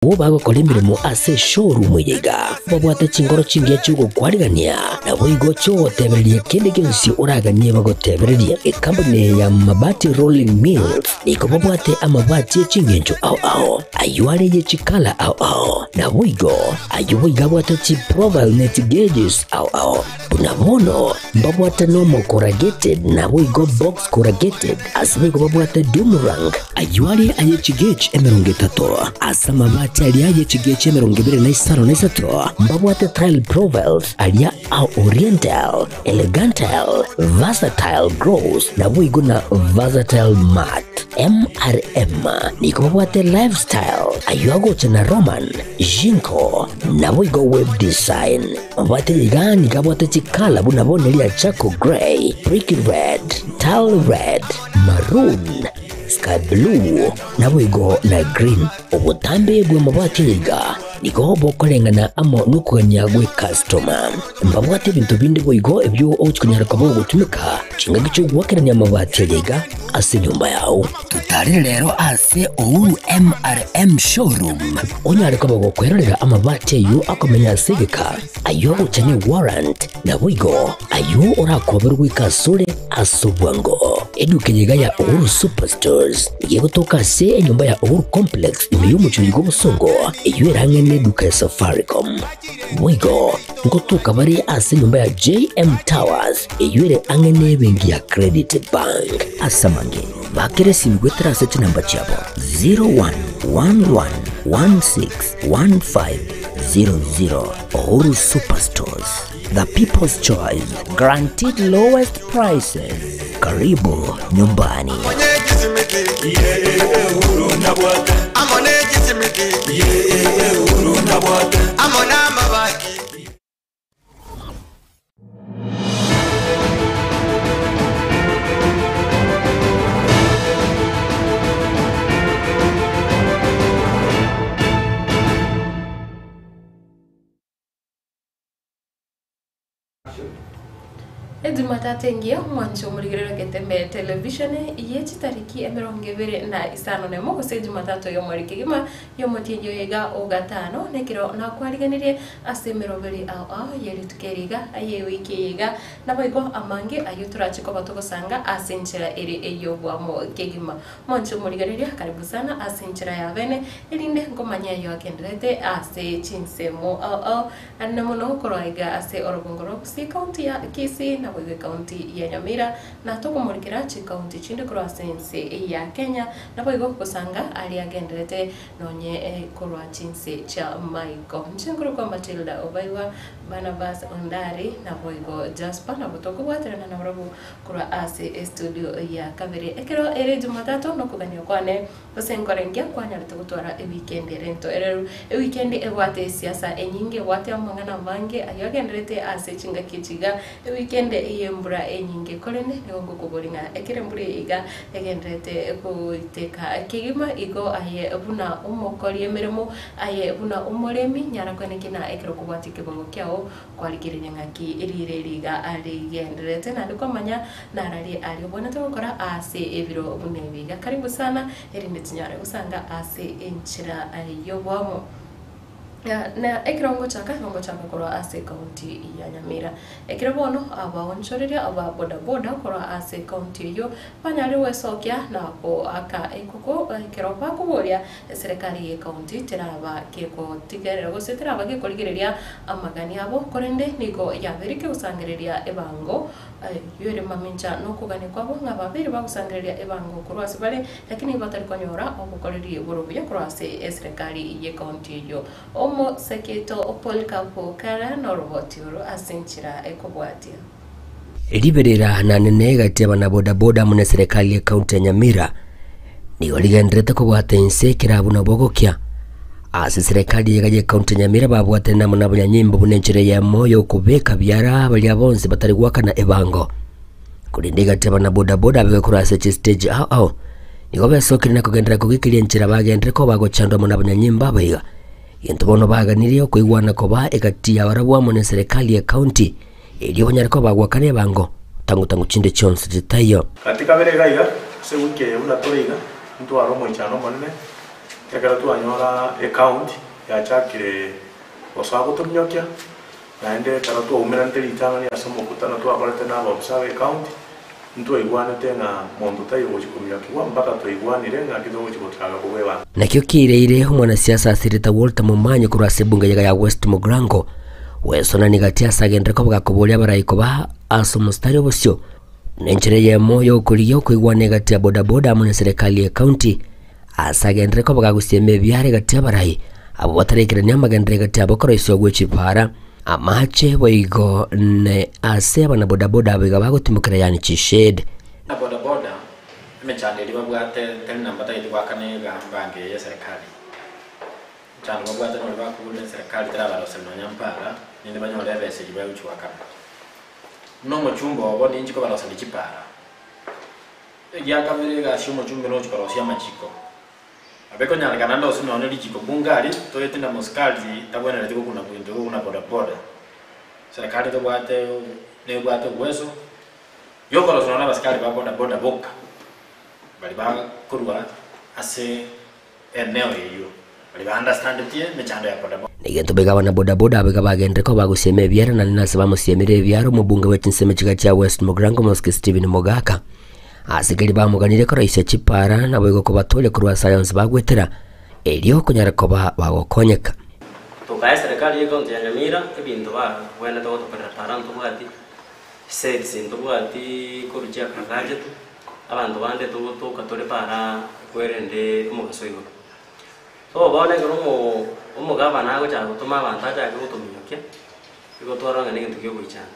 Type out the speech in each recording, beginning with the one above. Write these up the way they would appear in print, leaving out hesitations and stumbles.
Abwo bagokora emeremo ase eshowroom eye iga babwate chinkoro chingiya chi'ogokwarigania, naboigo chi'ogotebereria kende gionsi oraganie bagotebererie. Ekampuni eye ya Mabati Rolling Mills nigo babwate amabati e chingencho ao ao, ayio are ye chikala ao ao, naboigo ayio boigo abwate chiprofile ne chigauges ao ao. Buna bono mbabwate normal corrugated naboigo box corrugated, ase boigo babwate doomerang, ayio are aye chigauge 30, ase amabati aria aye chigauge 23 mbabwate tile profiles aria a oriental, elegantile, versatile gloss naboigo na versatile matte. MRM nigo babwate lifestyle, ayio agocha na Roman, Jinko, naboigo web design. Mabwate iga nigo abwate chikala buna bono eria charcoal grey, brick red, tile red, maroon, sky blue, naboigo na green. Obotambe bw'amabati aya iga nigo bokoreng'ana amo nokogania gw'ecustoma. Mbabwate ebinto binde boigo ebio ogochia konyara koba ogotumeka chingaki chi'ogoakerania amabati aya iga ase enyomba yao. Totarere rero ase Uhuru MRM Showroom onyare koba gokwerorera amabati ayio akomenya ase egeka, ayio agocha ne warrant, naboigo ayio orakoberwe goika asore ase obwango. Eduka eye iga ya Uhuru Superstores nigo egotoka ase enyomba ya Uhuru Complex ime y'omochie oyo bw'obosongo eyio ere ang'e neduka ya Safaricom. Boigo ngotoka bare ase enyomba ya JM Towers eyio ere ang'e nebenki ya Credit Bank. Ase amange, bakera esimi goetera ase chinamba chiabo 0111161500. Uhuru Superstores, the people's choice, guaranteed lowest prices. Karibu nyumbani. Ejumatatu engiya omwancho omorigereri ogetembe television ye chitariki 21 gose ejumatatu y'omweri kegima y'omotienyi oyo iga o gatano nekero nakwariganirie ase emeroberi ao ao ye rituko eri iga aye ewiki eye iga naboigo amange ayio torache koba togosanga ase enchera ere ey'obwamo kegima. Mwanche omorigereria karibu sana ase enchera ya bene erinde nkomanye ayio agenderete ase chinsemo ao ao Anene mono korwa aiga ase orogongo rwa Gusii, ekaunti ya Kisii, naboigo ekaunti ya Nyamira, na tokomorikera chikaunti chinde korwa ase ense ya Kenya, naboigo gosanga aria agenderete nonye korwa chinse chia maiko. Inche nkorokwa Matilda Obaigwa, Barnabas Ondari, naboigo Jasper, nabo tokobwaterana nabarabwo korwa ase estudio ya kabere. Ekero ere Jumatatu nokogania kwane Gose nkore nki kwanyarete gotwara ewikendi ere entoereru? Ewikendi ebwate esiasa enyinge, ebwate amang'ana amange ayio agenderete ase chingaki echi iga, ewikendi y'embura enyinge. Korende nigo ngokoboria ng'a ekero embura eye iga egenderete goiteka kegima, igo aye buna omokori emeremo, aye buna omoremi, nyara koenekia ng'a ekero okobwatia ekebago kiao Kwarigereria ng'aki riire eri iga rigendererete, naende kwamanya narari aria obwenerete gokora ase ebiro buna ebi iga. Karibu sana, erinde tinyare gosanga ase enchera y'obwamo. Na ekero ngochaka, nigo ngochaka korwa ase ekaunti ya Nyamira. Ekero bono abaonchoreria ba bodaboda korwa ase ekaunti eyio banyarire gwesokia na goaka ekoko ekero bakoboria Eserekari y'ekaunti teraba kegotigerera gose teraba gekorigereria amagani abo, korende nigo yabeire kegosangereria ebango eyio ere mamincha nokogania kwabo ng'a babeire bagosangereria ebango korwa ase bare, lakini batari konyora obokoreri bore obuya korwa ase eserekari y'ekaunti eyio. Omoseketo Polycarp Okara noroboti oro ase enchera ekobwatia. Riberera nanene egati y'abanabodaboda amo neserekari y'ekaunti ya Nyamira nigo rigendererete kobwata inse ekerabu na bogokia. Ase eserekari iga y'ekaunti ya Nyamira babwatanire amo nabanyanyimbo buna enchera eyemo y'okobeka biara baria bonsi batari goakana ebango. Korende egati y'abanabodaboda abegwe korwa ase chistage ao ao nigo besokire na kogenderera kogekeria enchera bagenderere koba bagochandwa amo nabanyanyimbo aba iga. Egento bono baganirie okoigwana koba egati yabarabwo amo neserekari y'ekaunti Erio banyare koba bagoakana ebango, tangu-tangu chinde chionsi chitaiyo. Gati kabere iga iga, ase ewiki eye buna tore iga, ntware omoichano omonene. Ekero twanyora ecounty yachakire gosoa gotominyokia, naende ekero twaumeranete ritang'ani ase omokutano twakorete na abaofisa ba ecounty, ntwaigwanete ng'a monto taiyo ogochia kominyokigwa mpaka twaigwanire ng'aki togochia gotraga kobwebanga. Nakio kiireire omwanasiasa asirete Walter Momanyi korwa ase ebunge yaga ya West Mugirango gwesonania gati ase agenderere koba gakoboria abarai koba ase omositari obosio buna enchera eyemo yokorigia okoigwana egati ya bodaboda amo na eserekari ye county ase agenderere koba gagosiema ebiara egati y'abarai abwo batarekerania amagenderero egati yabo okoroisiwa gwe chipara, amache boigo ne ase abanabodaboda abo iga bagotimokera yaani chishade. Na bodaboda emechando eria babwate tari na mbatagete goakana egambango eye y'eserekari. Emechando babwate nori bakobuna eserekari terabaroseria nonya mpara, naende banyore ebesa eyio bagochia goakana. Buna omochumba obo ninchi kobaroseria chipara. Egia kabere egasi y'omochumbe nochia korosia amachiko. Nabo ekonyarekana ndose nonya ne richiko bunge aria toete na mosikari tabwenereti gokuna gento gokuna bodaboda. Serikali tobwate nebwate obueso yokorosia nonya na abasikari ba bodaboda boka baria bakorwa ase eneo eyio baria ba understandetie emechando ya bodaboda. Negento baiga abana bodaboda abaiga bagenderere koba bagosiema ebiara naende nase bamosiemire ebiara omobunge bwe chinsemo chiga chia West Mugirango Mosque Stephen Mogaka. Ase keria bamoganirie koroisia chipara naboigo kobatooria korwa ase aya onsi bagwetera, erio konyare koba bagokonyeka. Tokae eserekari y'ecounty ya Nyamira ebinto babwenerete gotokorera para ntobwati sheds ntobwati korwa chiagriculture abanto bande togotoka tore para kwerende omogaso igoro. So bono ekero omo omogavana agochaka gotoma abanto achake gotominyokia, igo twarora ng'a negento kia ogoichana.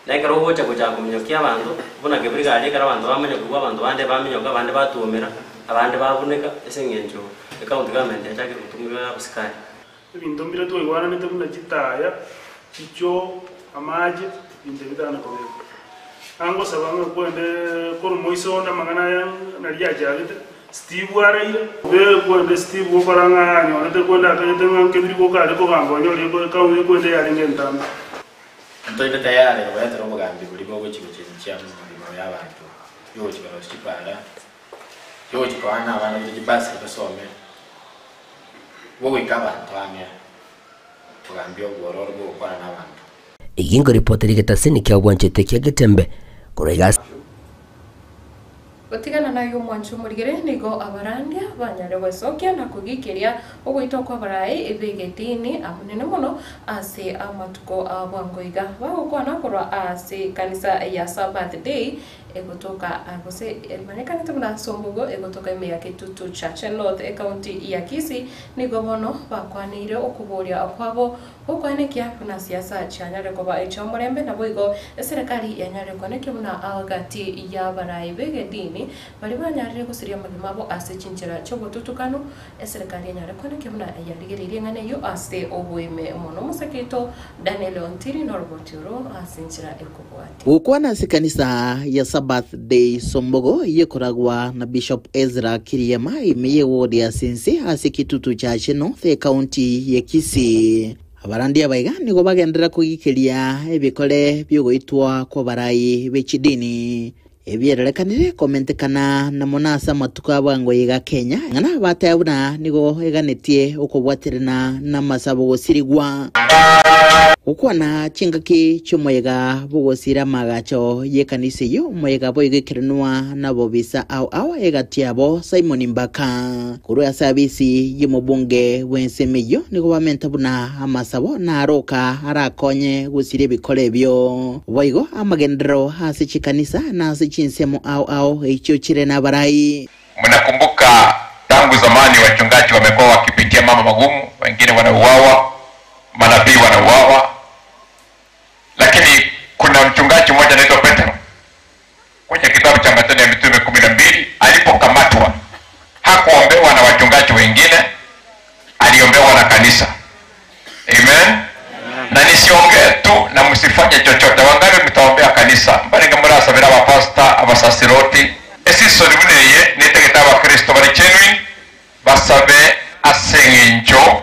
Na ekero ogocha gochaka kominyokia abanto, buna kebirigari ekero abanto bamanya korwa abanto bande baminyoka abande batuomera, abande babuneka ase eng'encho ecounty government yachakire gotumia abasikari. Ebinto mbire twaigwananete buna chitaya, chichoo, amache, ebinto ebi bitana kobekwa. Nangosaba ng'a kwende korwa moiso onde amang'ana aya naria achagete, Steve araire, obe kwende Steve gokora ng'a anyorete kwende akagete ng'a nkebiri goka are kogamba onyorire kwende yarenge entambe. Ntoibe tayari kobaetera obogambi boria bogochia gochenchia amagima y'abanto, yogochia korosia chipara, yogochia koana abana baito chibasari basome, bogoika abanto ang'e, obogambi obwororo bogokwana nabanto. Eyio nkoripota eria egetasini kia obwanchete kia Getembe korwa iga ase. Gotigana naye omwanche omorigere, nigo abarandia banyare gwesokia na kogikeria ogoitwa kw'abarai b'egetiini amanene mono ase amatuko a bwango iga. Bagokwana korwa ase ekanisa ya Sabbath Day egotoka gose emanyekanete buna Sombogo egotoka ime ya Kitutu Chache North ecounty ya Kisii, nigo bono bakwaneire okoboria kwabo Gokwanekia buna siasa chianyare koba echi'omorembe, naboigo eserekari yanyare konekia buna agati y'abarai b'egedini baria banyarire gosiria amagima abo ase chinchera chi'obotutukanu, eserekari enyare konekia buna yarigereirie eng'ana eyio ase oboime mono. Omosake oito Daniel Ontiri noroboti oro ase enchera ekobwatia. Gokwana ase ekanisa ya Sabbath Day Sombogo eyio ekoragwa na Bishop Ezra Kiriema ime ye ward ya Sinsi ase Kitutu Chache North ecounty ye Kisii. Abarandia aba iga nigo bagenderera kogikeria ebikore biogoitwa kw'abarai be chidini ebierorekanire komentekana na mono ase amatuko a bwango iga Kenya ng'a bateba buna nigo eganetie okobwaterana namasabo gosirigwa. Gokwana chingaki chi'omoyega bw'ogosiira amaagacho y'ekanisa eyio, omoyega boigo ekerenwa nabobisa ao ao egati yabo Simon Mbaka. Korwa ase abisi y'omobunge bw'ensemo eyio nigo bamenta buna amasabo naroka arakonye gosiria ebikora ebio. Boigo amagenderero ase chikanisa na ase chinsemo ao ao echio chire nabarai. Mnakumbuka tangu zamani wachungaji wamekuwa wakipitia mambo magumu, wengine wanauawa, manabii wanauawa, lakini kuna mchungaji mmoja anaitwa Petro kwenye kitabu cha Matendo ya Mitume 12, alipokamatwa hakuombewa na wachungaji wengine, aliombewa na kanisa. Amen. Na nisiongee tu na msifanye chochote. Wangapi mtaombea kanisa? Mbaringa murasabira abapasta, abasasiroti. Esisoni buneye nitegete abakristo bari genuine basabe ase eng'encho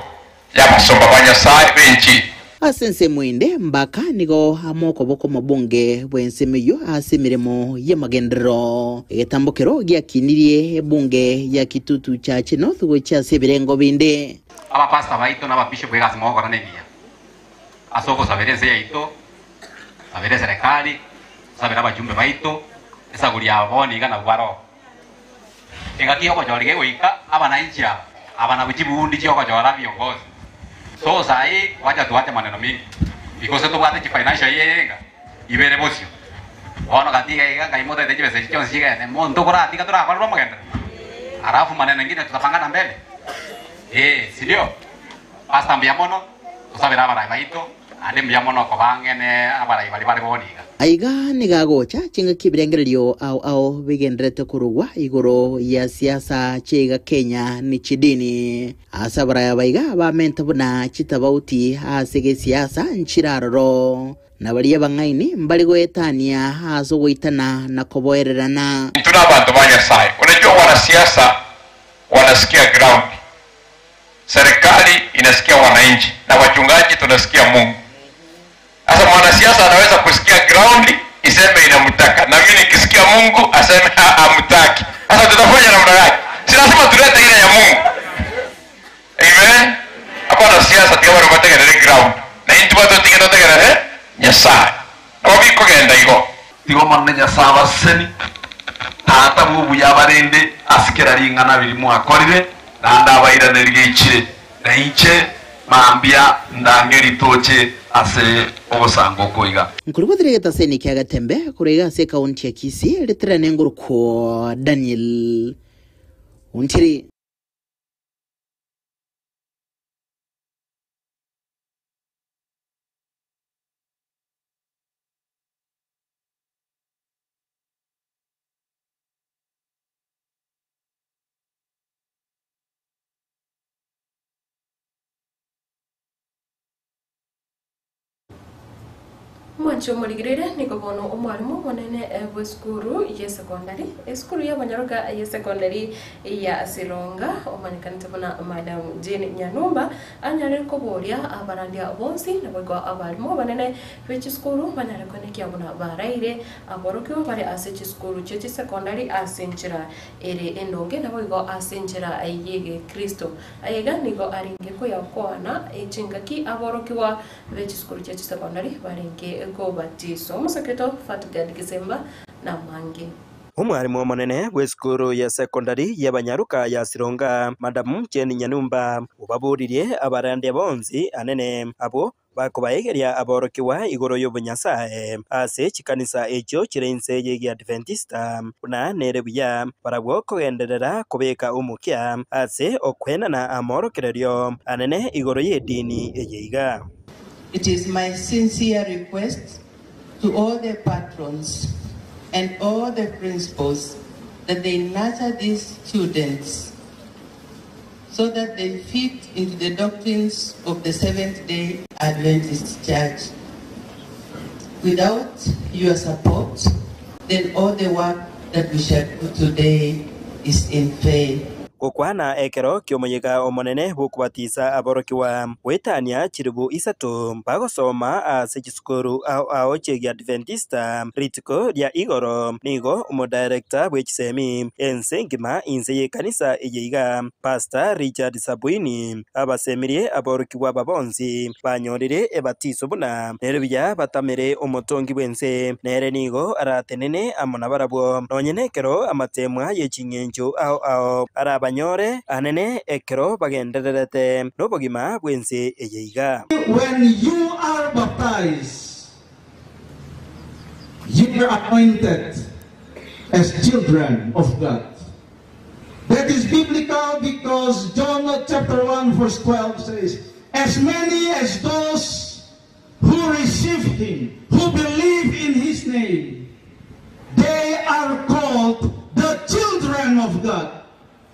y'abasomba ba Nyasaye benchi. Ase ensemo ende, Mbaka nigo amo okoboko omobunge bw'ensemo eyio ase emeremo y'amagenderero. Egetambokero giakinirie ebunge ya Kitutu Chache North gochia ase ebirengo binde. Abapastor baito na ababishop egasi mogokora nengiya ase ogosabera ense yaito, sabera eserekari, sabera abajumbe baito, esaguri yabo bono iga nabwo baroo. Engaki y'ogochora gegoika, abananchi aba, aba nabwo chibundi chi'ogochora viongozi. So sahi wacha tuache maneno mingi because tobwate chifinancial year enga ibere bosio. Bono gati iga iga ngai motaete chibesa echi chionsi chigende monto koratiga torakorerwe omogenderero alafu maneno engine tutapangana mbele eh sindio? Pastor mbuya mono tosabere abarai baito naende mbuya mono koba ang'e ne abarai baria bare bono iga. Aiga nigo agocha chingaki ebirengererio ao ao bigendererete korugwa igoro ya siasa chiaiga Kenya ne chidini. Ase abarai aba iga bamente buna chitabauti ase gesiasa nchire aroro, na baria abang'aini mbare goetania ase ogoitana na koboererana. Intwe nabanto ba Nyasae. Unajua wanasiasa wanasikia ground, serikali inasikia wananchi na wachungaji tunasikia Mungu. Sasa mwanasiasa anaweza kusikia ground iseme inamtaka, na mimi nikisikia Mungu aseme hamtaki. Sasa tutafanya namna gani? Si lazima tulete ile ya Mungu. Amen. Hapana siasa tiga bari bategerere ground. Na intu bato tiga totegerere Nyasaye. Nabo bikogenda igo. Tiga Omonene Nyasae abasesenie, Tata bw'obuya abarende ase kera ring'ana riria mwakorire, naende abairanerie geichire, na inche mambia ndange ritoche ase ogosanga oko iga. Nkorigotera egetaseni kia Getembe korwa iga ase ekaunti ya Kisii, ritirane ngorokwo Daniel Ontiri. Mwanche omorigereria nigo bono omwalimu omonene bw'esukuru y'esekondari, esukuru y'abanyaroka y'esekondari ya Sironga, omanyekanete buna Madam Jane Nyanumba, anyare koboria abarandia bonsi naboigo abalimu abanene be chisukuru banyare koenekia buna baraire aborokigwa bare ase chisukuru chie chisekondari ase enchera ere endonge naboigo ase enchera y'egekristo. Aiga nigo arenge koyakwana chingaki aborokigwa be chisukuru chia chisekondari barenge kobatiswa. Omosaketo Fatgard Gisemba namange. Omwalimu omonene bw'esukuru ya secondary y'abanyaruka ya Sironga, Madam Jane Nyanumba, obaboririe abarandia bonsi anene abwo bakobaegeria aborokigwa igoro y'obonyasae ase chikanisa echio chire inse y'Egiadventista buna nere buya barabwo kogenderera kobeka omokia ase okwenana amorokererio anene igoro y'edini eye iga. It is my sincere request to all the patrons and all the principals that they nurture these students so that they fit into the doctrines of the Seventh-day Adventist Church. Without your support, then all the work that we shall do today is in vain. Gokwana ekero ki'omoyega omonene bw'okobatisa aborokigwa goetania chilifu isato bagosoma ase chisukuru ao ao chi'Egiadventista rituko ria igoro, nigo omodirector bw'echisemi ense engima inse y'ekanisa eye iga, Pastor Richard Sabwini, abasemirie aborokigwa aba bonsi banyorire ebatiso buna nere buya batamere omotongi bw'ense, nere nigo aratenene amo nabarabwo nonye nekero amatemwa ye ching'encho ao ao arabanyore anene ekero bagendererete nobogima bw'ense eye iga. When you are baptized, you are anointed as children of God. That is biblical because John chapter 1 verse 12 says, As many as those who receive him, who believe in his name, they are called the children of God.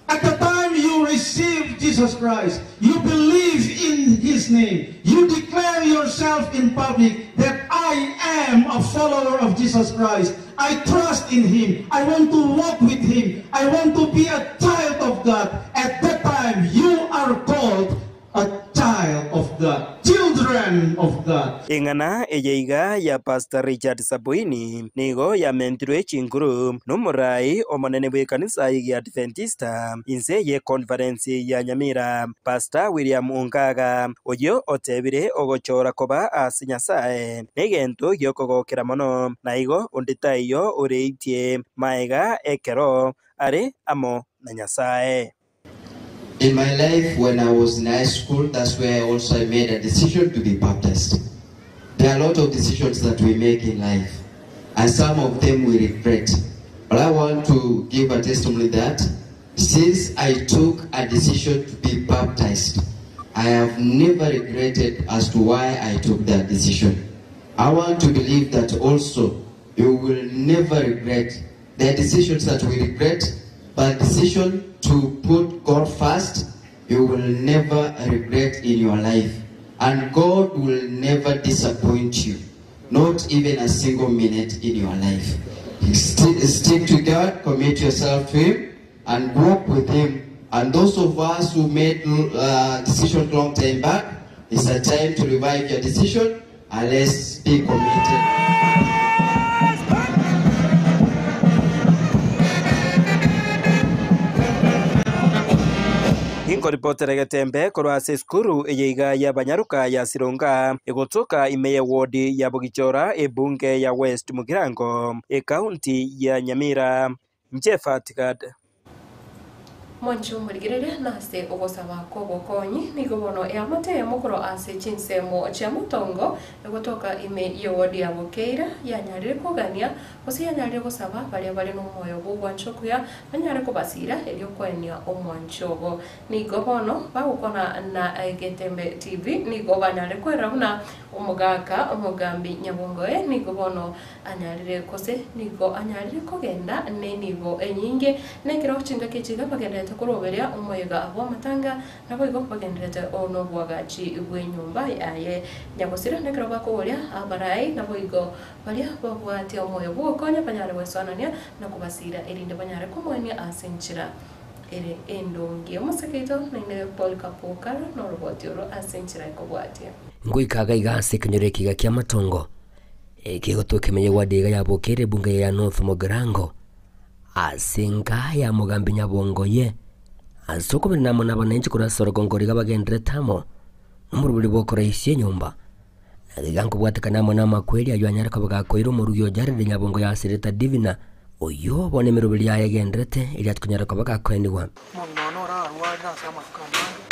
At the time you receive Jesus Christ, you believe in his name, you declare yourself in public that I am a follower of Jesus Christ. I trust in him. I want to walk with him. I want to be a child of God. At that time, you are called a child of God. Children children of God. Eng'ana eye iga ya Pastor Richard Sabuini nigo yamentirwe chinkuru n'omorai omonene bw'ekanisa y'Egiadventista inse y'econference ya Nyamira, Pastor William Ongaga, oyio otebire ogochora koba ase Nyasae negento gi'okogokera mono, na igo onde taiyo oreitie maega ekero are amo na Nyasae. In my life, when I was in high school, that's where also I made a decision to be baptized. There are a lot of decisions that we make in life, and some of them we regret. But I want to give a testimony that since I took a decision to be baptized, I have never regretted as to why I took that decision. I want to believe that also you will never regret. There are decisions that we regret, but decision to put God first, you will never regret in your life. And God will never disappoint you, not even a single minute in your life. Stick to God, commit yourself to Him, and walk with Him. And those of us who made decisions long time back, it's a time to revive your decision and let's be committed. Inkoripotera Getembe korwa ase esukuru eye iga y'abanyaruka ya Sironga egotoka ime ya ward ya Bogichora ebunge ya West Mugirango ekaunti ya Nyamira. Njefa Tigad. Mwancho murigerere nase ogosaba kogokonyi nigo bono eamate mokoro ase chinsemo chia mutongo egotoka ime ya ward ya Bokeira yanyarire kogania gose yanyarire gosaba baria bari n'omoyo bw'obwancho kuya banyare kobasira erio kwenia omwancho obo nigo bono bagokona na Getembe TV nigo banyare kwera buna omogaka omogambi Nyabongoe nigo bono anyarire kose nigo anyarire kogenda nenibo enyinge nekero chingaki chiga bagenderete kuroberia omoyega abo amatanga nabo igo bagenderete ono bwagachi bw'enyomba yaye nyagosira nekero bakoboria abarai nabo igo baria babwate omoyo bwokonya banyare gwesoanania na kubasira erinde banyare komwania ase enchera ere endongi omosekeito naine Paul Kapokara noroboti oro ase enchera ekobwatia Ngoikaga iga ase ekenyoro ekiga kia matongo ekegotoka emenye gwa diga ya Bokere ebunge ya North Mugirango ase enka ya Mogambi Nyabongoye ase okobera namo na abananchi korwa ase orogongo riga bagenderete amo nomorobori bwokoraisia enyomba na iga nkobwatekana amo na amakweri aywo anyare koba gakoira omorugi ojarire Nyabongo yasirete Divina oyo bono emeroberi yaye egenderete eria atikonyara koba gakoenigwa. Omono orarwarire ase amatuko amange,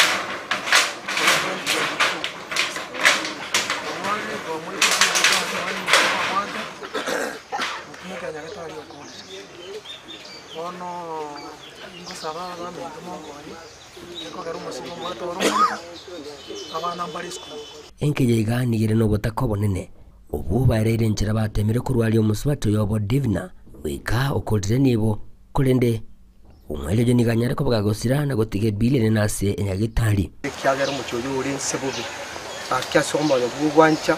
bono ngosaba abamentu monkonye ekogera omosigo omwate ore omonto abana mbare esukuru. Enkeya iga nigere n'obotaka obonene obwo baereire enchera batemire korwaria omosubato yobo Divina goika okorire nibo korende omweri oyo nigo anyare koba gagosira na gotiga ebili ene nase enyagitari. Ekiagera omochi oyo ore nse bobe ake ase omoyo bw'ogwancha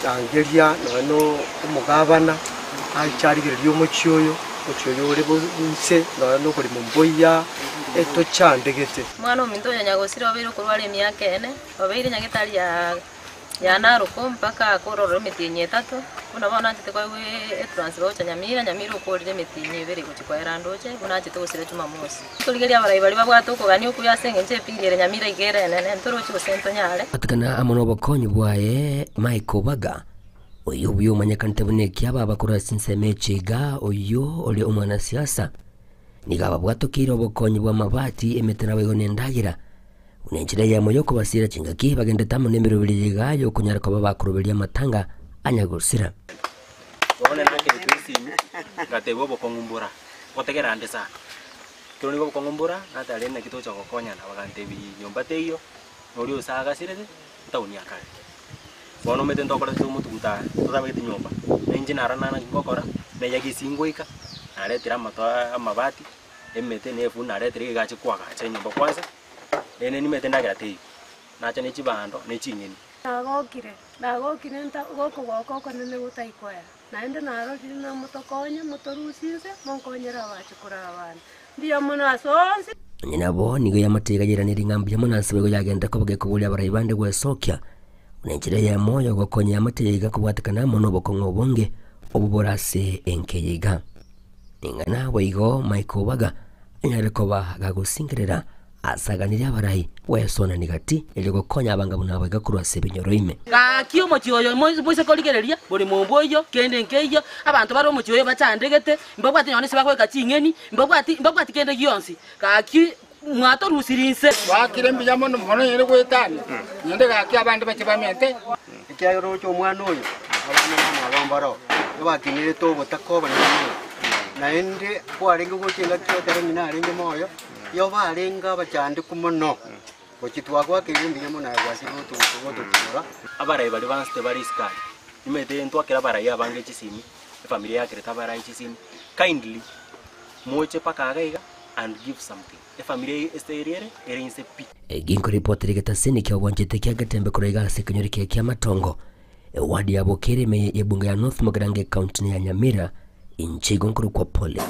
angeria nono omogabana aicharigereria omochi oyo omochi oyo ore nse nono okorima mboiya etochandegete. Mwana ominto oyo nyagosira obeire okorwara emiaka ene obeire nyagitari ya Naroko mpaka akorora emitienyi etato buna bono nachete koigwa etransfer gocha Nyamira Nyamira okorire emitienyi ebere gochi koera ndoche buna nachete gosira Jumamosi torigeria abarai baria babwate okogania okuya ase eng'encho epiri ere Nyamira iga ere enene ntorochi gose ntonyare. Atikana amo n'obokonyi bwaye Michael Baga oyo obuya omanyekanete buna ekiaba abakora ase ensemo echiga oyo ore omwanasiasa nigo ababwatokeire obokonyi bwa amabati emete nabo igo na endagera unenchera yamo yokobasira chingaki bagendete amo n'emeroberi iga yokonyara koba bakoroberia amatanga anyagosira. Bono nakeretwe esimi ngatebwa obokong'umbura gotegera ande sana kero nigo obokong'umbura natare naki tocha gokonyana bagantebi nyomba teiyo nori osagasirete ntauni akare bono omete ntokorete omotuguta totabegete nyomba nainche naro nana ngokora nayaga esingoika naretire amato amabati emete na efu naretire egache kwagacha enyomba kwanza ene nimete ndagera teiyo nacha na chibando na ching'eni. Nagokire nagokire gokogoka okonene gotaikoera naende narorire na motokonye motorusinse monkonyera abachukuru abana mbuya mono ase onsi. Onye nabo nigo yamatega yeranire ng'a mbuya mono ase baigo yagenda koba gekoboria abarai bande gwesokia Buna enchera eyemo y'ogokonya eamate eye iga kobwatekana amo nobokong'u obonge obwo bore ase enka eye iga. Ning'ana boigo Michael Obaga anyare koba gagosingerera asaganirie abarai gwesonani gati erio gokonya abanga buna abo iga korwa ase ebinyoro ime. Gaki omochie oyo moise korigereria, bori mombo oyio, kende nkeiyo, abanto bare omochie oyo bachandegete, mbabwati nonya nase bagoika ching'eni, mbabwati mbabwati kende gionsi. Gaki mwatorusirie inse. Twakire mbuya mono mono nyende goetania, nyende gaki abande bache bamente. Ekiagera oroche omwana oyo, abana bamwabo mbaroo, ebakinerete obotaka obonene mono. Naende kwarenge gocha engaki ekero ng'ina arenge moyo, igo barenge abachandeku mono, gochia twagoakeire mbuya mono aye gwachire gototura. Abarai baria bansete bare isiko aria, nimanyete ntwakere abarai abange chisimi, efamiri yakerete abarai chisimi, kindly moche mpaka iga iga and give something. Efamiri eye ase eria ere, ere inse pi. Ginko ripoti rigetasini kia obwanchete kia Getembe korwa iga ase ekenyoro ekiya kia Matongo, eward ya Bokere ime y'ebunge ya North Mugirango ecounty ya Nyamira, inche igo nkorokwa Pole.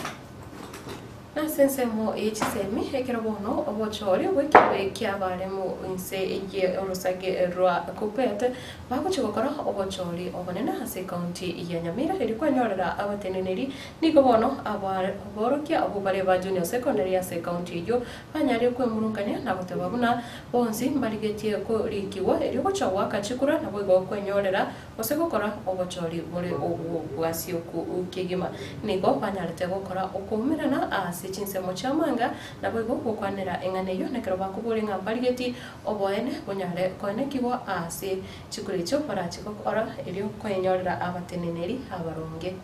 Nase ensemo ye chisemi, ekero bono obochori bw'ekebe ki'abaremu inse y'orosage rwa Kuppet bagochia gokora obochori obonene ase ekaunti ya Nyamira erio kwenyorera abateneneri, nigo bono aborokia abwo bare ba Junior Secondary ase ekaunti eyio banyarire kwemurungania na goteba buna bonsi mbarigetie korikigwa erio gochia goaka chikura naboigo kwenyorera gose gokora obochori bore obwo bwasioku kegima. Nigo banyarete gokora okoumerana ase chinsemo chi'amanga, naboigo gokwanera eng'ana eyio, nekero bakoboria ng'a mbarigeti oboene bonyare koenekigwa ase chikura echio barache gokora erio koenyorera abateneneri abaronge.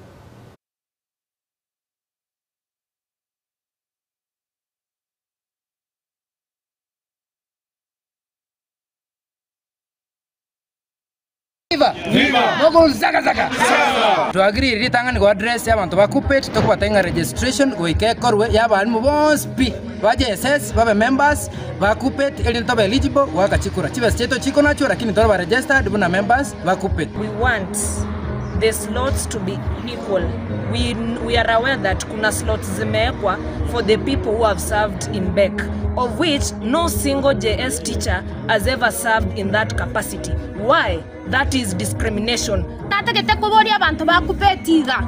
Twagirire ritang'ani go address abanto ba Kuppet tokobatebia ng'a registration goika ekorwe ya abalimu bonsi pi ba JSS babe members ba Kuppet erinde tobe eligible goaka chikura. Chibesa chiaito chikonachwa lakini tore ba registered buna members ba Kuppet. We want the slots to be equal. We, we are aware that kuna slots zimewekwa for the people who have served in BEC, of which no single JS teacher has ever served in that capacity. Why? That is discrimination. Natagete koboria abanto ba Kuppet iga,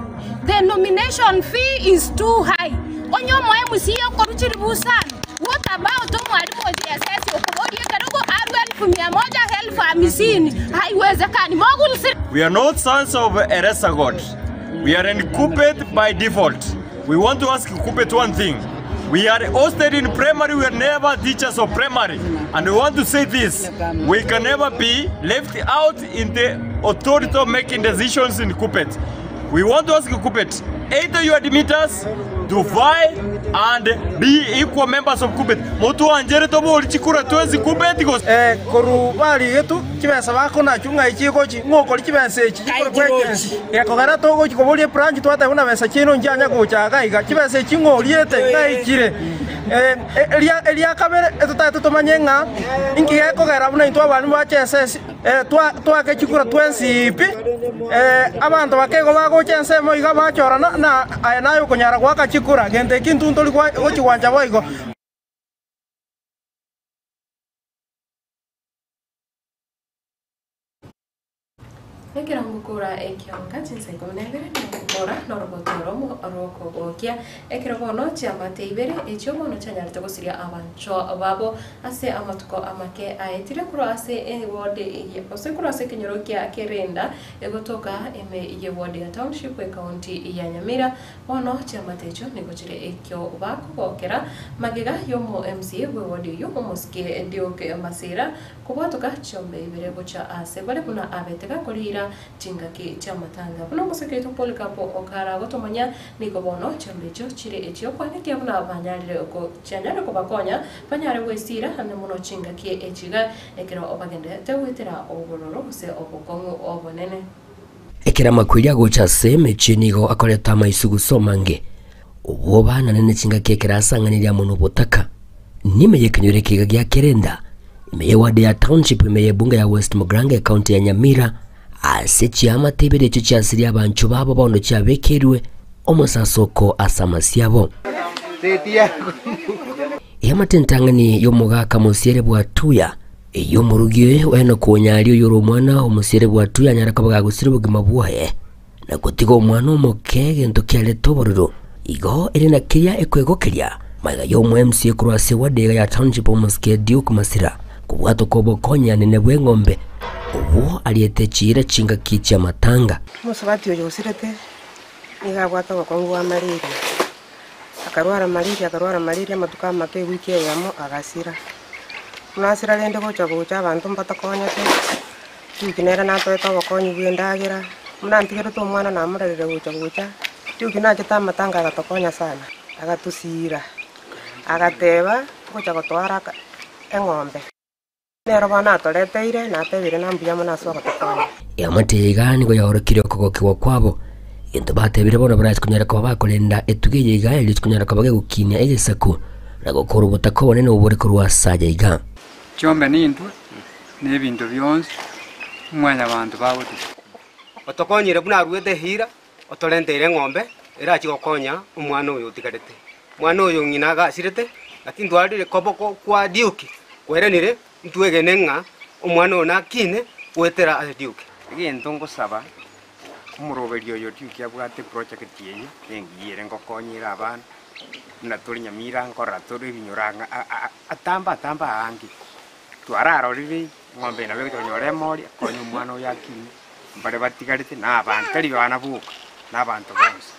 The nomination fee is too high. Onye omo MCA okorwa chilifu isano, what about omwalimu o JSS okoboria ekerogo arwe elfu mia moja, elfu hamsini? Haiwezekani. Mogulsire. We are not sons of Eresa God. We are in Kuppet by default. We want to ask Kuppet one thing. We are hosted in primary, we are never teachers of primary. And we want to say this, we can never be left out in the authority of making decisions in Kuppet. We want to ask Kuppet, either you admit us to vie and be equal members of Kuppet. Motu anjere tobo olichikura tuwezi Kuppet go. Eh, koru barigetu chibesa bakonachwa ng'ai chigochi ng'okori chibesa echi chikore kwekensi gekogera togochi koboria ebranch twateba buna besa chiaino nchianya gocha iga iga chibesa echi ng'oriete ng'ai chire Eh, eria eria kabere etotagete tomanye ng'a inki gekogera buna intwe abalimu ba JSS eh, twa twake chikura twensi pi eh, abanto bake igo bagocha ensemo iga bachorana na aye naye okonyara goaka chikura gento eki intwe ntori gochi gwancha boigo. Ekero ngokora ekionga chinsa ikomi na ibere nigo ngokora norogoto oromo rw'okogokia. Ekero bono chiamate ibere echio bono chianyarete gosiria abanchwa babo ase amatuko amake aetire korwa ase eward eye gose korwa ase ekenyoro kia Kerenda egotoka ime y'eward ya Township ecounty ya Nyamira. Bono chiamate echio nigo chire ekio bakogokera magega y'omo MCA bw'eward eyio omosike Duke Masira Kobwatoka chiombe ibere gochia aase bare buna abete gakoriira chingaki chi'amatanga. Buna omosike oito Polycarp okara gotomanya, nigo bono chiombe echio chire echi'okwanekia buna banyarire chianyarire kobakonya banyare gwesiira ande mono chingaki echi iga ekero bagendererete goetera obororo gose obokong'u obonene. Ekero amakweri agocha ase emechie nigo akoreta amaisugusu amange, obwoba naende ne chingaki ekero asang'anirie amo nobotaka. Nime y'ekenyoro ekiga gia Kerenda, ime y'eward ya Township ime y'ebunge ya West Mugirango ecounty ya Nyamira, ase chiamate ibere echio chiasirie abanchwa babo bono chiabekeirwe omosasoko ase amasio abo. Eamate entang'ani y'omogaka mosiere bwa Tuya. Eyio omorugi oye na konyaria oyore omwana omosiere bw'Atuya anyare koba gagosira obogima bwaye, na gotiga omwana omoke egento kiarete obororo. Igo ere na keria ekwegokeria magega y'omo-MC korwa ase ward ega ya Township omosike Duke Masira kobwatoka obokonyanene bw'eng'ombe obwo ariete chiira chingaki chi'amatanga. Omosubati oyo osirete nigo abwate obokong'u bwa malaria, akarwara malaria akarwara malaria amatuko amake ewiki eyemo agasira. Buna asira rende gocha gocha abanto mbatokonyete, Duke nere natoete obokonyi bwa endagera, buna antigerete omwana namorerire gocha gocha, Duke nachete amatanga agatokonya sana, agatosiira, agateba ngocha gotoara aka eng'ombe. Nero bono atoreteire, natebire na mbuya mono ase ogotokonya. Eamate eye iga nigo yaorokire okogokigwa kwabo, egento batebire bono barache konyara koba bakorenda etugo eye iga erio chikonyara koba gegokinia egesaku na gokora obotaka obonene obore korwa ase aya iga. Chiombe nintwe, na ebinto bionsi Mwanyabaanto bagotiga. Otokonyire buna aruete eira, otorenteire eng'ombe erachie gokonya omwana oyo otigarete. Omwana oyo ng'ina agasirete, lakini ntwarire koboko kwa Duke kweranire, ntwegene ng'a omwana oyo nakine goetera ase Duke. Egento ngosaba omoroberio oyo Duke abwate eproject eye nengiya ere ngokonyere abana buna tore Nyamira nkorora tore ebinyoro ang'e atambe atambe aange twararorire eng'ombe eye nabo egocha konyora emori ekonye omwana oyo akine. Mbare batigarete nabanto, tari Yohana boka, nabanto bonsi.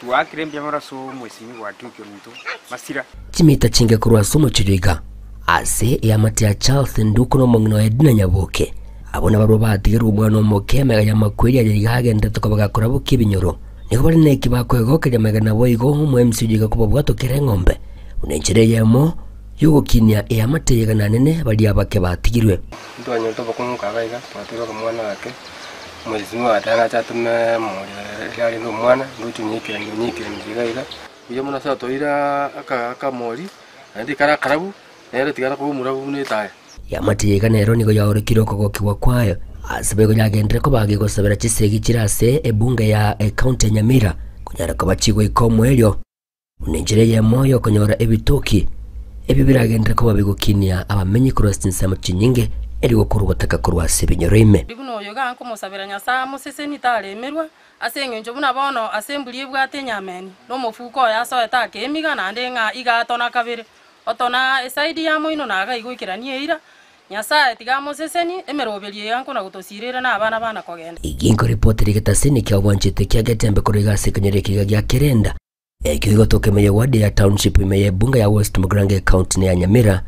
Twaakire mbuya mono ase omwesimigwa Duke ominto Masira. Chimita chinke korwa ase omochie oyo iga, ase eamate ya Charles Nduku na omong'ina oye Edna Nyaboke. Abwo nabarabwo batigerwe omwana omoke amaiga y'amakweri aye iga agenderete koba gakorabokia ebinyoro. Nigo bare neki bakoegokeria amaiga naboigo omoemsi oyo iga kobabwatokera eng'ombe buna enchera eyemo y'ogokinia eamate eye gana nene baria abake batigirwe. Ntwanyorete obokong'u kaga iga, twatebiwa omwana gake, omoseseni oye nache atome moria riria arende omwana, ndoche onyekeranie onyekeranie iga iga. Buya mono ase atoeire akamori, naende ekare akarabu, nere tigana koba omorabu buna etaya. Eamate eye iga nero nigo yaorokire okogokigwa kwayo ase boigo yagenderere koba gegosabera chisegi chire ase ebunge ya ecounty ya Nyamira konyara koba chigoika omoerio. Buna enchera eyemo y'okonyora ebitoki, ebio biragenderere koba bigokinia abamenyi korwa ase chinsemo chinyinge, erio gokora obotaka korwa ase ebinyoro ime. Buna oyo iga nkomosabera Nyasae amosesenie taremerwa, ase engencho buna bono ase emburi ebwate enyameni, na omofuko oye asoete akemiga, naende ng'a iga atona kabere. Otona esaidi ya moino na iga igoikerania eira, Nyasae tiga amosesenie, emeroberio eye nkona gotosiirera na abana bana kogenda. Igi nkoripoti rigetasini kia obwanchete kia Getembe korwa iga ase ekenyoro ekiga gia Kerenda. Ekio igotoka ime ye ward ya Township ime ye ebunge ya West Mugirango ecounty ya Nyamira.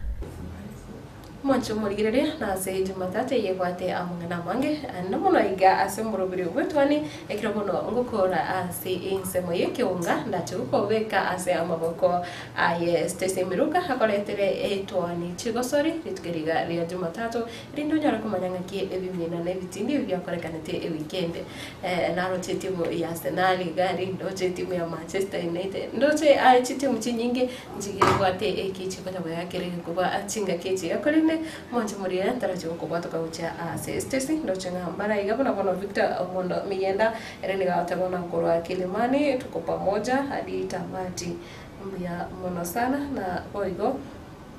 Mwanche omorigereria na ase Jumatatu eye ebwate amang'ana amange na mono iga ase omoroberi bw'etwani ekero bono ngokora ase ensemo y'ekeunga ndache gokobeka ase amaboko aye Stacy Miruka akoretere etwani chigosori rituko eri iga ria Jumatatu erinde onyare komanya ng'aki ebimina na ebitindi ebi biakorekanete ewikendi. Naroche etimu ya Arsenal iga aria, ndoche etimu ya Manchester United, ndoche aye chitimu chinyinge nchibwate eki chikonya goeakera egekuba chingaki echi iga korende mwanche morie ntarachi gokobwatoka gochia ase Stacy, ndoche ng'a mbare iga buna bono Victor Omondo Miyenda ere nigo agoteba buna korwa Kilimani tuko pamoja hadi tamati. Mbuya mono sana na boigo.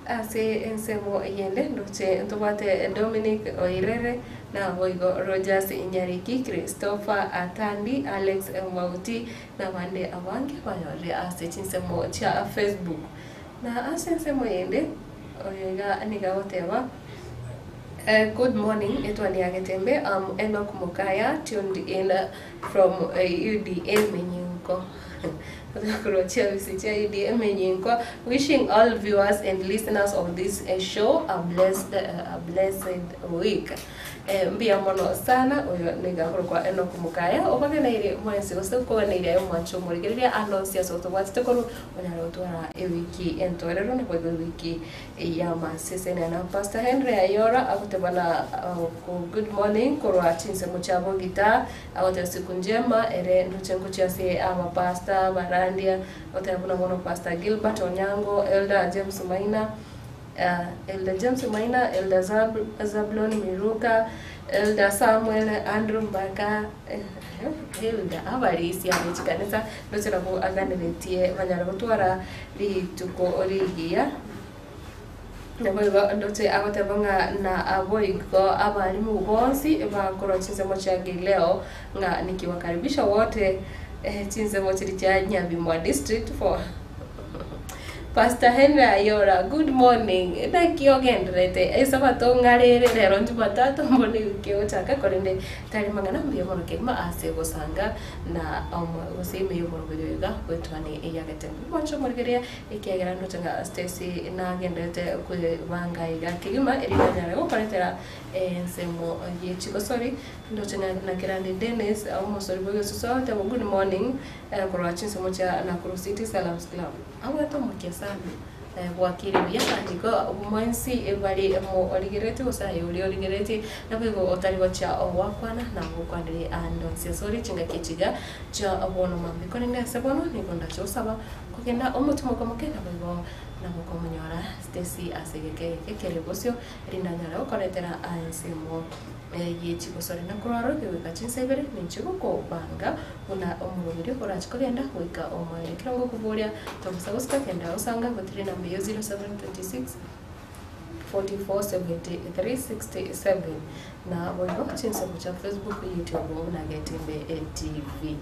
Ase ensemo eyende ndoche ntobwate Dominic Oirere, naboigo Rogers Nyariki, Christopher Atandi, Alex Mauti na abande abange bayorire ase chinsemo chia Facebook. Na ase ensemo eyende oyo iga nigo agoteba Good morning etwani ya Getembe, am Enock Mokaya tuned in from UDA Menyinko. Korwa chiofisi chia UDA Menyinko wishing all viewers and listeners of this show a blessed, a blessed week. Eh, mbuya mono sana oyo niga akorokwa Enock Mokaya obageneire mwensi gose okoganeire aye omwancho omorigereria ande onsi ase otobwatete korwa onyare gotwara ewiki entoerero naboigo ewiki y'amasesenia na Pastor Henry Ayora agoteba na good morning korwa chinsemo chia Bogita agoteba siku njema ere ndoche ngochia ase abapastor abarandia agoteba buna bono Pastor Gilbert Onyango, Elder James Maina, Elder James Maina, Elder Zablon Miruka, Elder Samuel Andrew Mbaka, Elder abarisia be chikanisa ndoche nabwo aganeretie banyare gotwara rituko rigiya. Naboigo ndoche agoteba ng'a na boigo abalimu bonsi bakorwa chinsemo chia Gileo ng'a nikiwakaribisha wote chinsemo chiria chia Nyabimwa district for Pastor Henry Ayora good morning naki ogendererete esabato ng'arere rero jumatatu mbone ewiki egochaka korende tari mang'ana mbuya mono kegima ase gosanga na gose ime y'omoroberi oyo iga goetwania eyagetembe. Mwanche omorigereria Ekiagera ndoche ng'a Stacy nagenderete kwebanga iga kegima erinde anyare gokoretera ensemo ye chigosori. Ndoche ng'a nakerande Dennis omosori bw'egesusu agoteba good morning korwa chinsemo chia Nakuru City Salams Club. Abwate omokia sana bwakire buya igo mwensi bare morigereretie gose aye oria origereretie naboigo otari gochia gokwana nagokwanire ande onsi ase ore chingaki echi iga chia bono mambia. Korende ase bono nigo ndache gosaba Kogenda omotimoko omoke naboigo nabo okomonyora Stacy ase egeka eke kere bosio, erinde anyare gokoretera ensemo ye chigosori na korwa aroro kegoika chinsa ibere ninche gokobanga buna omoroberi orache kogenda goika omoerio. Ekero ngokoboria togosa gosika genda osanga gotire enamba eyio 0726 44 73 67 naboigo chinsemo chia Facebook, YouTube buna Getembe TV.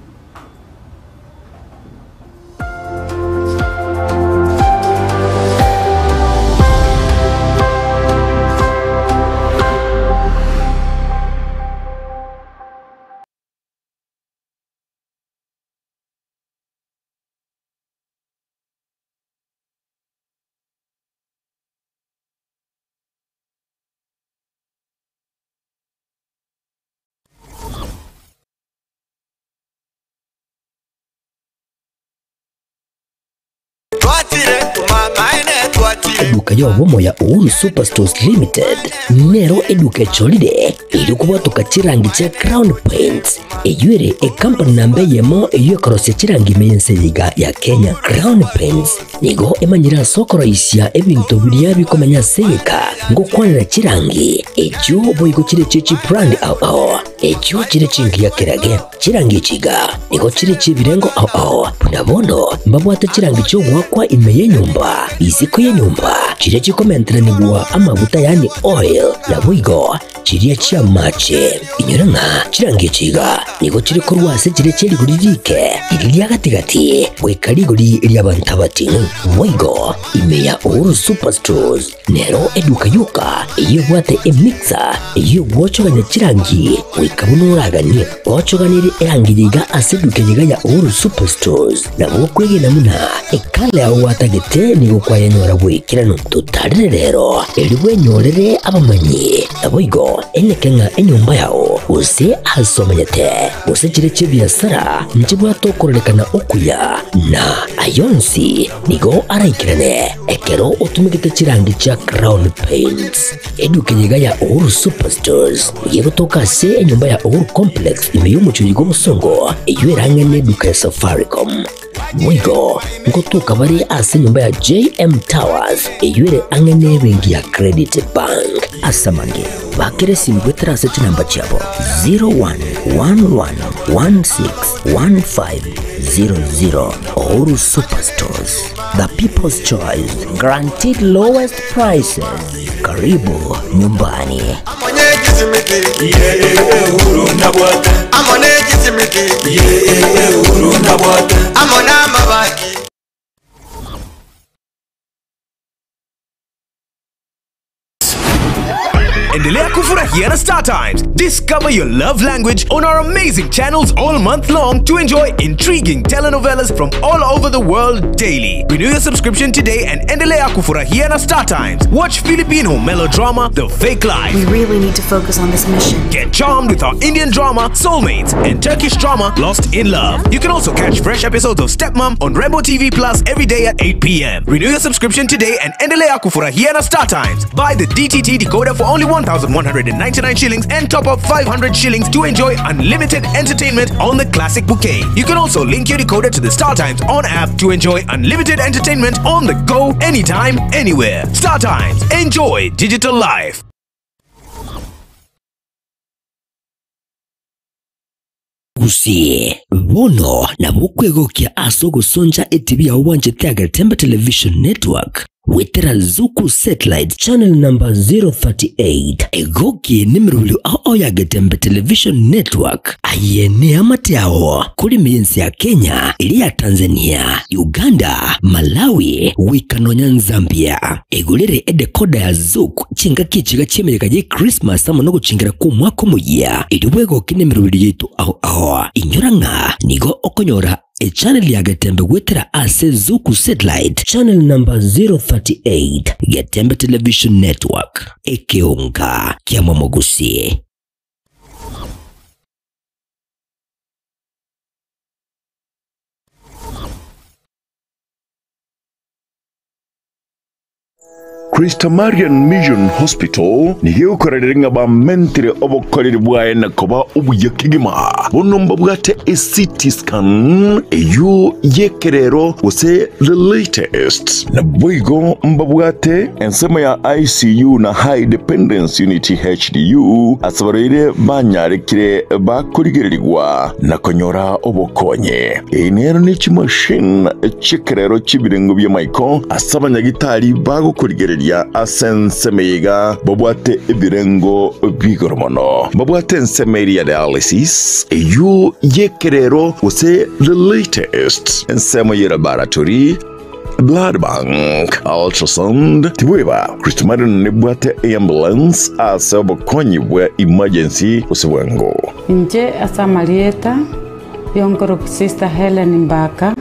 Eduka y'obomo ya Uhuru Superstores Limited nero eduka echorire erio kobwatoka chirangi chia Crown Paints eyio ere ecompany namba eyemo eyio ekorosia chirangi ime y'ense eye iga ya Kenya. Crown Paints nigo emanyire ase okoroisia ebinto biria bikomenya ase egeka ngokwanera chirangi echio boigo chire chie chibrand ao ao echio chire chingiya kerage. Chirangi echi iga nigo chire chi'ebirengo ao ao, buna bono mbabwate chirangi chi'ogoakwa ime y'enyomba, isiko y'enyomba, chiria chikomenteranigwa amaguta yaani oil, naboigo chiria chi'amache. Inyora ng'a chirangi echi iga nigo chire korwa ase chiria chie rigori rike, riria ria gati-gati, goika rigori ri'abanto abating'u. Boigo ime ya Uhuru Superstores Nero eduka yoka eyio ebwate emixer eyio egwochogania chirangi goika buna oraganie. Ochoganirie erangi eye iga ase eduka eye iga ya Uhuru Superstores, nabo okwegena buna ekala yao gwatagete nigo kwayenyora bw'ekeranu. Totarere rero erio bwenyorere abamanyi, naboigo eneke ng'a enyomba yao gose ase omenyete gose chire chi'ebiasara nchibwate okororekana okuya, na ayonsi Nigo araikerane ekero otumegete chirangi chia Crown Paints. Eduka eye iga ya Uhuru Superstores nigo egotoka ase enyomba ya Uhuru Complex ime y'omochie oyo bw'obosongo eyio erang'ane eduka ya Safaricom. Boigo ngotoka bare ase enyomba ya JM Towers eyio ere ang'e n'ebenki ya Credit Bank. Ase amange, bakera esimi goetera ase chinamba chiabo 0111161500. Uhuru Superstores, the people's choice, guaranteed lowest prices. Karibu nyumbani. Endelea kufurahia na Star Times. Discover your love language on our amazing channels all month long to enjoy intriguing telenovelas from all over the world daily. Renew your subscription today and endelea kufurahia na Star Times. Watch Filipino melodrama The Fake Life. We really need to focus on this mission. Get charmed with our Indian drama Soulmates and Turkish drama Lost in Love. You can also catch fresh episodes of Stepmom on Rainbow TV Plus every day at 8 p.m. Renew your subscription today and endelea kufurahia na Star Times. Buy the DTT decoder for only 1,199 shillings and top up 500 shillings to enjoy unlimited entertainment on the classic bouquet. You can also link your decoder to the Star Times on app to enjoy unlimited entertainment on the go anytime, anywhere. Star Times, enjoy digital life. Gusii, bono nabo okwegokia ase ogosoncha etibi yao bwanchete Agetembe Television Network. Gwetera Zuku Satellite Channel number 038 egoki nemerobio ao ao ya Getembe Television Network. Aye neamate ao kore emensi ya Kenya, eria ya Tanzania, Uganda, Malawi, goika nonya Zambia. Egorere edecoder ya Zuku chingaki echiga chi'emeyega ye Christmas amo nogochingera kw'omwaka omoyia, erio bwegoki nemerobio yaito ao ao. Inyora ng'a nigo okonyora Echannel ya Getembe goetera ase Zuku Satellite Channel number 038, Getembe Television Network, ekeonga kia Momogusi. Christamarian Mission Hospital nigo egokorerera ng'a bamentire obokoreri bwaye na koba obuya kegima. Bono mbabwate e-CT scan eyio y'ekerero gose the latest. Naboigo mbabwate ensemo ya ICU na High Dependence Unit HDU ase abarwaire banyarekire bakorigererigwa na konyora obokonyi. Eye nero ne chimachine chi'ekerero chi'ebirengo bi'amaiko ase abanyagitari bagokorigereria ase ensemo eye iga babwate ebirengo bi'igoro mono. Babwate ensemo eria ya dialysis, eyio y'ekerero gose the latest, ensemo ye laboratory, blood bank, ultrasound, tibweba Christmarin nebwate eambulance ase obokonyi bwa emergency gose bwango. Inche ase amarieta, Yonkoroku Sister Hellen Mbaka.